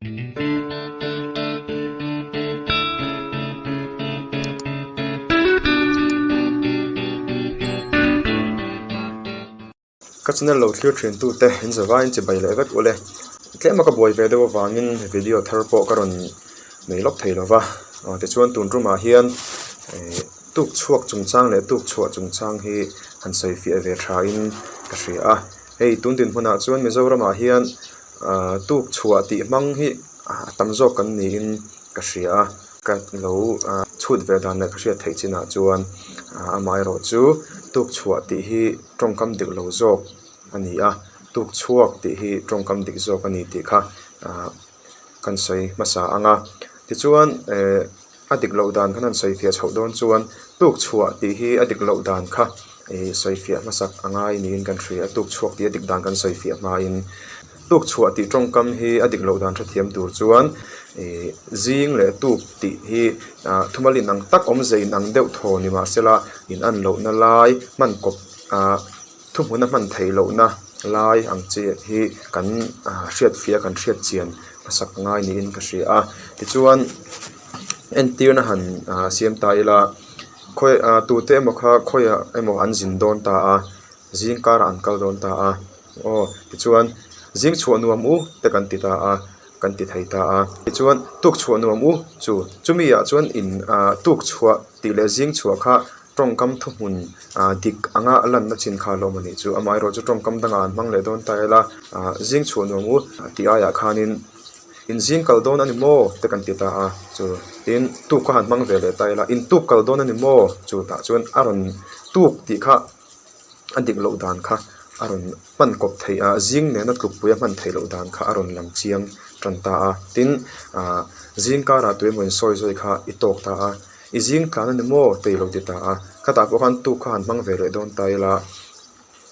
Ka channel lo thlir thin tute in zavaiin chibai leh vek ule. Tlema ka buai ve deuh avangin video thar pawh ka rawn nei lawk thei lova. Tichuan tun tumah hian tuk chhuak chungchang leh tuk chhuah chungchang hi han sawi fiah ve thain ka hria a. Hei tun dinhmunah chuan Mizoramah hian ahh tuk chhuah tih hmang hi a tam zawk kan niin ka hria a. Ka lo ahh chhut ve dan leh ka hriat theih chinah chuan amaherawh chu tuk chhuah tih hi tawngkam dik lo zawk a ni a, tuk chhuak tih hi tawngkam dik zawk a ni tih kha ahh kan sawi hmasa ang a. Tichuan ehh a dik loh dan khan han sawi fiah chhoh dawn chuan tuk chhuah tih hi a dik loh dan kha ih sawi fiah hmasak a ngai niin kan hria a, tuk chhuak tih a dik dan kan sawi fiah hmain tuk chhuah tih tawngkam hi a dik loh dan hrethiam tur chuan ih zing leh tuk tih hi ah thumal inang tak awmze inang deuh thaw ni mahsela in-an lohna lai hman kawp ah thuhmuna hman theih lohna lai ang chi hi kan ah hriat fiah a kan hriat chian hmasak ngai niin ka hria a tichuan entirna han ah siam ta ila khawi ah tute emaw kha khawiah emaw an zin dawn ta a zing karah an kal dawn ta a aw tichuan zing chhuah nuam u te kan ti ta a kan ti thei ta a tichuan tuk chhuah nuam u chu chumi ah chuan in ah tuk chhuah tih leh zing chhuah kha tawngkam thuhmun ah dik anga lanna chin kha a lawm a nih chu amaherawhchu tawngkam dangah an hmang leh dawn ta ila ah zing chhuah nuam u tih aiah khanin in zing kal dawn a ni maw te kan ti ta a chu tin tuk kha han hmang ve leh ta ila in tuk kal dawn a ni maw chu tah chuan a rawn tuk tih kha a dik loh dan kha a rawn hman kawp theih a zing nena tlukpui a hman theih loh dan kha a rawn lang chiang tan ta a tin ah zing karah tuemaw in sawi zawi kha i tawk ta a i zing tlan a ni maw te i lo ti ta a khatah pawh khan tuk kha han hmang ve leh dawn ta ila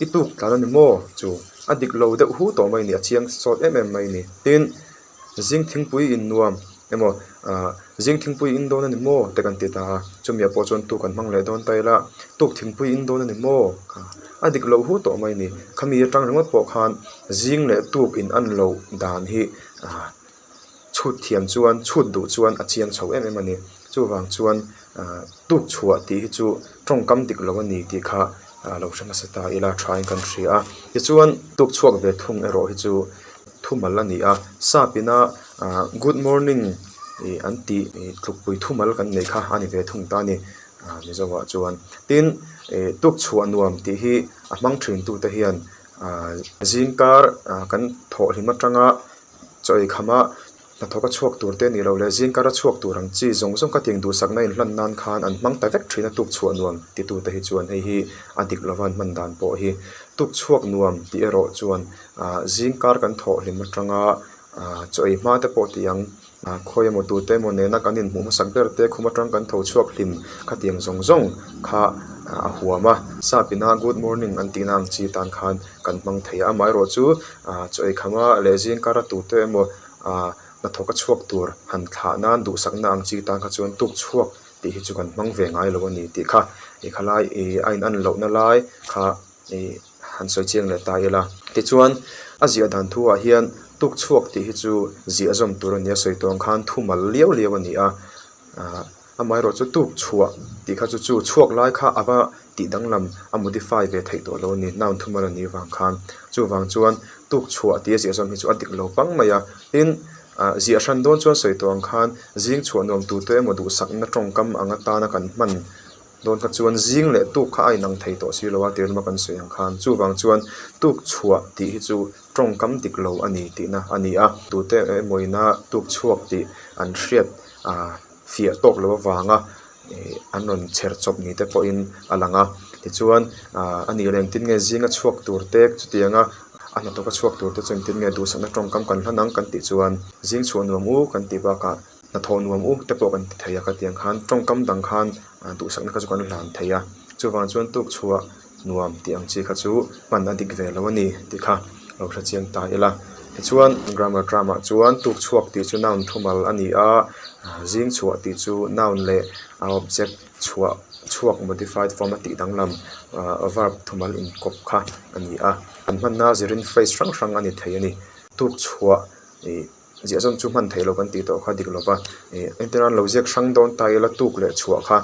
i tuk tlan a ni maw chu a dik lo deuh hu tawh mai a ni a chiang sawt em em mai a ni tin zing thingpui in nuam emaw ah zing thingpui in dawn a ni maw te kan ti ta a chumi ah pawh chuan tuk an hmang leh dawn ta ila tuk thingpui in dawn a ni maw a dik loh hu tawh mai a ni khami atang ringawt pawh khan zing leh tuk in an loh dan hi ah chhut thiam chuan chhut duh chuan a chiang chho em em a ni chuvang chuan ah tuk chhuah tih hi chu tawngkam dik lo a ni tih kha ah lo hre hmasa ta ila tha in kan hria a tichuan tuk chhuak ve thung erawh hi chu thumal a ni a sap ina ah good morning ih an tih ih tlukpui thumal kan neih kha a ni ve thung ta a ni ah mizo ah chuan tin ih tuk chhuah nuam tih hi a hmang thin tute hian ah zingkar ah kan thawh hlim atanga chaw ei kham a hnathawk a chhuak tur te a nih loh leh zingkar a chhuak tur ang chi zawng zawng kha tiang duhsakna inhlan nan khan an hmang ta vek thin a tuk chhuah nuam titu te hi chuan hei hi a dik lova an hman dan pawh hi tuk chhuak nuam tih erawh chuan ah zingkar kan thawh hlim atanga ah chaw ei hma te pawh tih ang ah khawi emaw tute emaw nena kan inhmuh hmasak ber te khum atang kan tho chhuak hlim khatiang zawng zawng kha a huam a sap ina good morning an tihna ang chi tan khan kan hmang thei a amaherawhchu ah chaw ei kham a leh zingkar a tute emaw ah hnathawk a chhuak tur han thlah nan duhsakna ang chi tan kha chuan tuk chhuak tih hi chu kan hmang ve ngai lo a ni tih kha ih khalai ih a in an lohna lai kha ih han sawi chiang leh ta ila. Tichuan a ziah dan thu ah hian tuk chhuak tih hi chu ziah zawm tur a ni a sawi tawh ang khan thumal liau liau a ni a ah amaherawh chu tuk chhuah tih kha chu chu chhuak lai kha a va tih danglam a modify ve theih tawh lo a ni noun thumal a nih vang khan chuvang chuan tuk chhuah tih a ziah zawm hi chu a dik lo pang mai a tin ah ziah hran dawn chuan sawi tawh ang khan zing chhuah nuam tur te emaw duhsakna tawngkam ang atana kan hman dawn kha chuan zing leh tuk kha a inang thei tawh si lo a tir lama kan sawi ang khan chuvang chuan tuk chhuah tih hi chu tawngkam dik lo a ni tihna a ni a tute emaw ina tuk chhuak tih an hriat ah fiah tawk lo avanga ih an rawn chher chawp ni te pawhin a lang a tichuan ah a nih leh engtin nge zinga chhuak tur te chutianga a hnathawk a chhuak tur te chu engtin nge duhsakna tawngkam kan hlan ang kan tih chuan zing chhuah nuam u kan tih bakah hnathawh nuam u te pawh kan ti thei a khatiang khan tawngkam dang khan duhsakna kha chu kan hlan thei a chuvang chuan tuk chhuah nuam tih ang chi kha chu hman a dik ve lo a ni tih kha lo hre chiang ta ila tichuan grammar term ah chuan tuk chhuak tih chu noun thumal a ni a zing chhuah tih chu noun leh a object chhuah chhuak modified form a tih danglam ah verb thumal inkawp kha a ni a an hmanna zirin phrase hrang hrang a ni thei a ni tuk chhuah ih. Ziah zawm chu hman theih loh kan tih tawh kha dik lova ih entir nan lo ziak hrang dawn ta ila tuk leh chhuah kha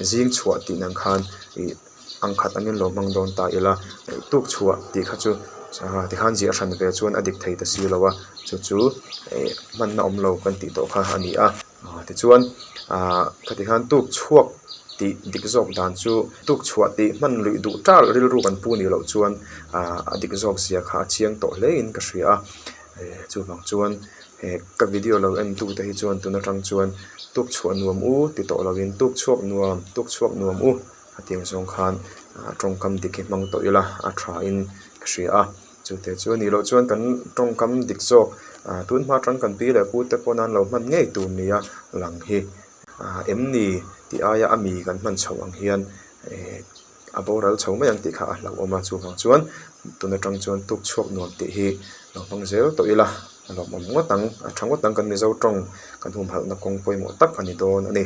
zing chhuah tih nan khan ih ang khat angin lo hmang dawn ta ila ih tuk chhuah tih kha chu tikhan ziah hran ve chuan a dik thei ta si lo a chu chu ih hmanna awm lo kan tih tawh kha a ni a tichuan ah khati khan tuk chhuak tih dik zawk dan chu tuk chhuah tih hman luih duh tal rilru kan pu nih loh chuan ah a dik zawk zia kha a chiang tawh hle in ka hria a chuvang chuan he ka video lo en tu te hi chuan tun atang chuan tuk chhuah nuam u ti tawh lo in tuk chhuak nuam tuk chhuak nuam u hetiang zawng khan tawngkam dik hi hmang tawh ila a tha in ka hria a chute chu a nih loh chuan kan tawngkam dik zawk tun hma atang kan pi leh pu te pawn an lo hman ngei tur nia lang hi em ni tih aia a mi kan hman chhoh ang hian a boral chho mai ang tih kha a hlauhawm a chuvang chuan tun atang chuan tuk chhuak nuam tih hi lo hmang zel tawh ila a lawmawm ngawt ang a tha ngawt ang kan Mizo tawng kan humhalhna kawng pawimawh tak a ni dawn a ni.